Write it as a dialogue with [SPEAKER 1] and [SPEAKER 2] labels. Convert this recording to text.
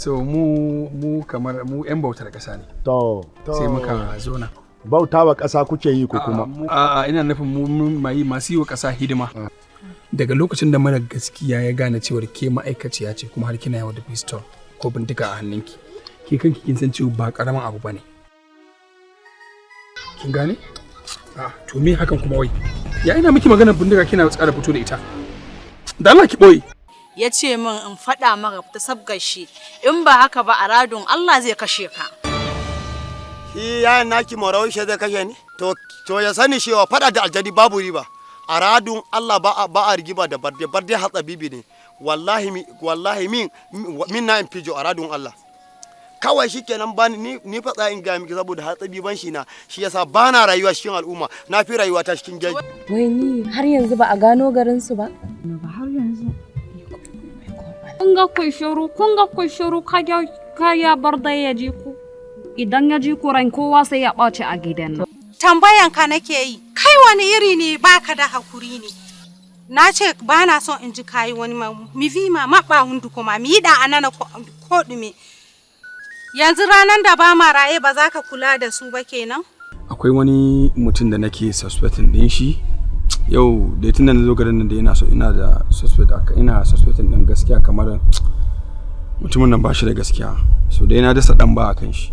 [SPEAKER 1] So mu kamar mu 'yan bautar ƙasa ne.
[SPEAKER 2] To.
[SPEAKER 1] Sai muka zo nan.
[SPEAKER 2] Bautawa ƙasa kuke yi ko kuma?
[SPEAKER 1] A'a, ina nufin mu mai masu yi wa ƙasa hidima. Daga lokacin da mara gaskiya ya gane cewar ke ma'aikaciya ce, kuma har kina yawo da pistol ko bindiga a hannunki, ke kanki kin san cewa ba karamin abu bane. Kin gane? A to, me hakan kuma? Wai ya ina miki maganar bindiga kina tsara fito da ita? Da Allah ki boye.
[SPEAKER 3] Ya ce min in faɗa maka ta sabgar shi, in ba haka ba a radon Allah zai kashe ka.
[SPEAKER 4] Shi yayan naki Morawishe zai kashe ni? To ya sani cewa fada da aljani babu riba. A radun Allah ba a rigima da barde. Barde hatsabibi ne. Wallahi mi, wallahi min na in fijo a radun Allah. Kawai shikenan, bani ni fa tsayin ga miki saboda hatsabiban shi na shi yasa bana rayuwa cikin al'umma, na fi rayuwa ta cikin jeji.
[SPEAKER 5] Wai ni har yanzu ba a gano garinsu ba?
[SPEAKER 6] Ba har yanzu. Kun ga kun shiru, kun ga kun shiru, kaya bar da ya ji ku. Idan ya ji ku, ran kowa sai ya ɓaci a gidan nan.
[SPEAKER 7] Tambayan ka nake yi, kai wani iri ne, baka da hakuri ne? Na ce ba na son in ji kayi wani ma mi vi ma maɓɓa hunduko ma mi yiɗa a nana ko ɗume. Yanzu ranar da ba ma raye ba za ka kula da su ba kenan?
[SPEAKER 1] Akwai wani mutum da nake suspecting din shi yau da tun da na zo garin nan da yana so, ina da suspect aka, ina suspecting din gaskiya kamar mutumin nan ba shi da gaskiya. So dai na dasa dan ba a kan shi.